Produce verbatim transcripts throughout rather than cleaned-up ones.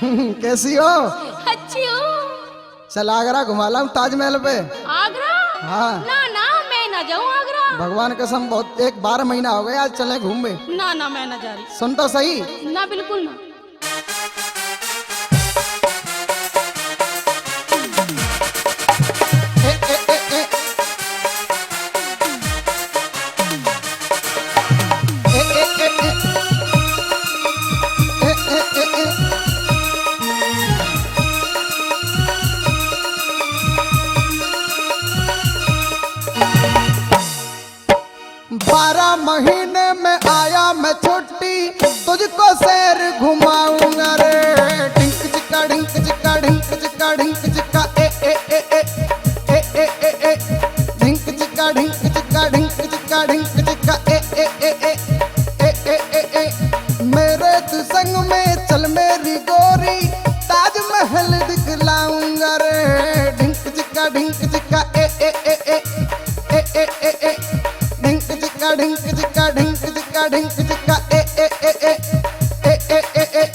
कैसी हो? अच्छी हूँ। चल आगरा घुमा लाऊं ताजमहल पे। आगरा? हाँ। ना ना, मैं ना जाऊँ आगरा। भगवान कसम, बहुत, एक बारह महीना हो गया, आज चले घूमने। ना ना, मैं ना जा रही। सुन तो सही। ना, बिल्कुल ना। बारह महीने में आया मैं छुट्टी, तुझको शहर घुमाऊंगा रे। ढिंक चिक्का, ढिंक चिक्का, ढिंक चिक्का, ढिंक चिक्का, ए, ए, ए, ए। ए, ए, ए, ए। ढिंक चिक्का, ढिंक चिक्का, ढिंक चिक्का, ढिंक चिक्का, ए, ए, ए, ए। ए, ए, ए, ए। मेरे तू संग में चल मेरी गोरी, ताजमहल दिखलाऊंगा रे। ढिंक चिक्का, ढिंक चिक्का, ए, ए, ए, ए। ए, ए, ए, ए। ढिंक चिक्का, ढिंक चिक्का, ढिंक चिक्का, ढिंक चिक्का, ए, ए, ए, ए। ए, ए, ए, ए।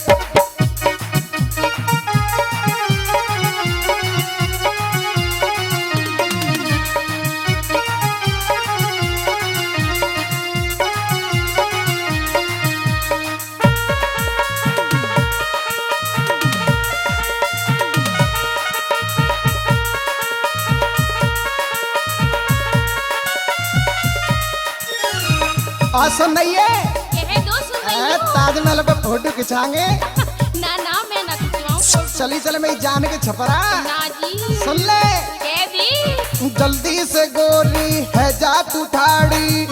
आ सुन नहीं है? कह दो, सुन रही ए, हूँ। ताजमहल पे फोटो खिंचाएंगे। ना, ना, मैं ना खिंचवाऊँ फोटो। चली चल मेरी जान के छपरा। ना जी। सुन ले। कह दी। जल्दी से गोरी है जा तू ठाड़ी,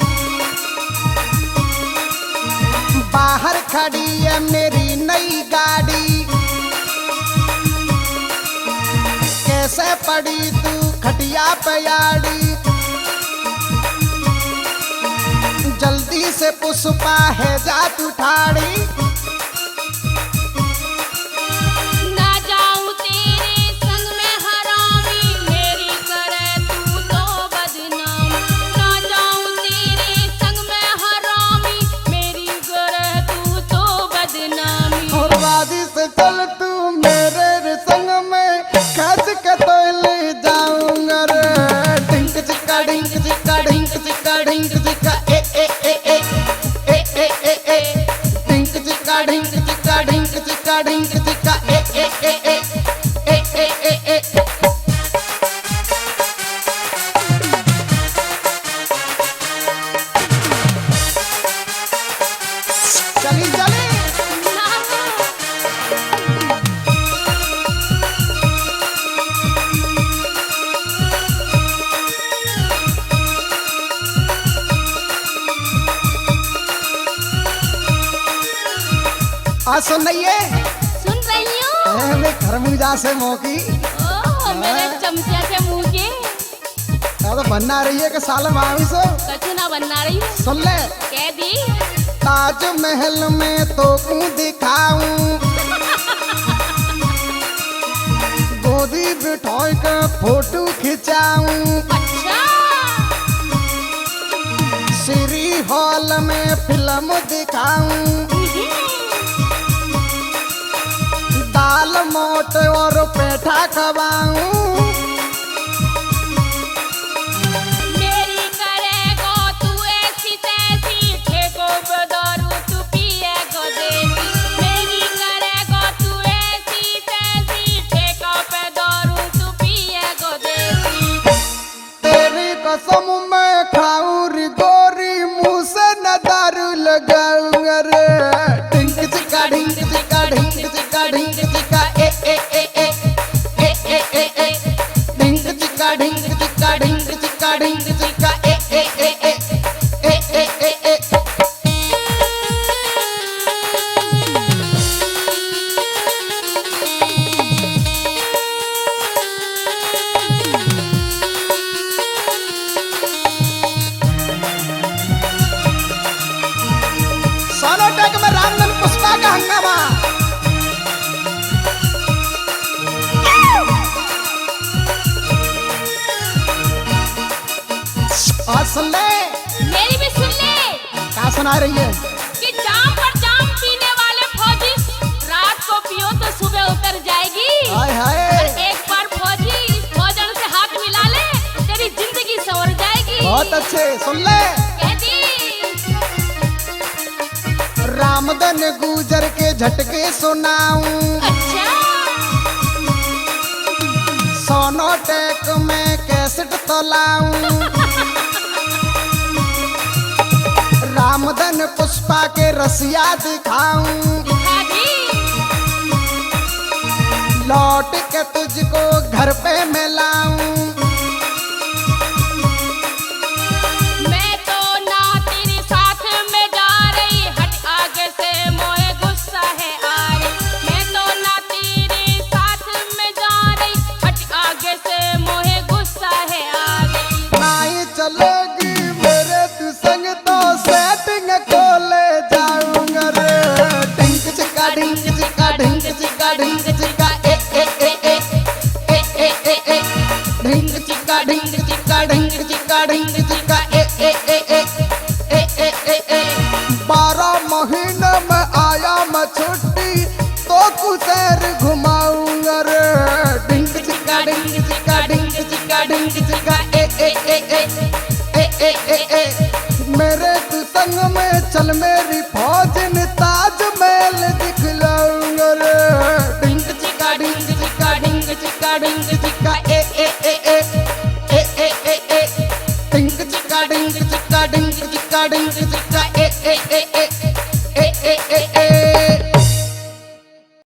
बाहर खड़ी है मेरी नई गाड़ी, कैसे पड़ी तू खटिया पे आड़ी। जल्दी से पुष्पा है जा तू ठाड़ी। ना जाऊं तेरे संग में हरामी, मेरी करे तू तो बदनामी। ना जाऊं तेरे संग में हरामी, मेरी करे तू तो बदनामी। और राजी से चल तू मेरे रे संग में, खींच के तो ले जाऊंगा रे। ढिंक चिक्का, ढिंक चिक्का, ढिंक चिक्का, ढिंक चिक्का, ए, ए, ए, ए। ए, ए, ए, ए। ढिंक चिक्का, ढिंक चिक्का, ढिंक चिक्का, ढिंक चिक्का, ए, ए, ए, ए। ए, ए, ए, ए। चली, चली। आ सुन रही है? सुन रही हूँ। ए, मैं खरबूजा से मुंह की। ओह, मेरे हाँ। चमचा से मुंह के। आ तो बनना रही है कि साल में आवी सो। कछु ना बनना रही हूँ। सुन ले। कह दी। ताजमहल में तो क्यों दिखाऊं, गोदी बिठाए के फोटो खिंचाऊं। अच्छा। सिटी हॉल में फिल्म दिखाऊं, दाल मोट और पेठा खवाऊं। मेरी करेगो तू ऐसी तैसी, ठेकों पे दारू तू पिएगो देसी। मेरी करेगो तू ऐसी तैसी, ठेकों पे दारू तू पिएगो देसी। तेरी कसम मैं खाऊं री गोरी, मुंह से न दारू लगाऊं रे। ढिंक चिक्का, ढिंक चिक्का, ढिंक चिक्का, ढिंक चिक्का, ए, ए, ए, ए। ए, ए, ए, ए। ढिंक चिक्का, ढिंक चिक्का, ढिंक चिक्का, ढिंक चिक्का, ए, ए, ए, ए। ए, ए, ए, ए। सोनोटेक में रामधन पुष्पा का हंगामा। आज सुन ले। मेरी भी सुन ले। क्या सुना रही है? कि जाम पर जाम पीने वाले फौजी, रात को पियो तो सुबह हाय हाय। एक बार फौजी इस फौजन से हाथ मिला ले, तेरी जिंदगी संवर जाएगी। बहुत अच्छे, सुन ले। कह दी। रामधन गुजर के झटके सुनाऊं। अच्छा। सोनोटेक में कैसेट तो लाऊं। रामधन पुष्पा के रसिया दिखाऊं। दिखा दी। लौट के तुझको घर पे मैं लाऊं। मैं तो ना तेरे साथ में जा रही, हट आगे से मोहे गुस्सा है आ रही। मैं तो ना तेरे साथ में जा रही, हट आगे से मोहे गुस्सा है आ रही। नाई चलेगी मेरे तू संग तो सेटिंग को ले जाऊंगा रे। ढिंक चिका ढिंक चिका ढिंक चिका ढिंक चिका ए ए ए ए ए ए ए ए। ढिंक चिका ढिंक चिका ढिंक चिका ढिंक चिका ए ए ए ए ए ए ए ए। बारह महीने में आया मैं छुट्टी, तो कुछ शहर घुमाऊंगा रे। ढिंक चिका ढिंक चिका ढिंक चिका ढिंक चिका ए ए ए ए ए ए ए ए। मेरे तू संग में चल मेरी फौजन, ताजमहल दिखलाऊंगा रे। ढिंक चिका ढिंक चिका ढिंक चिका ढिंक चिका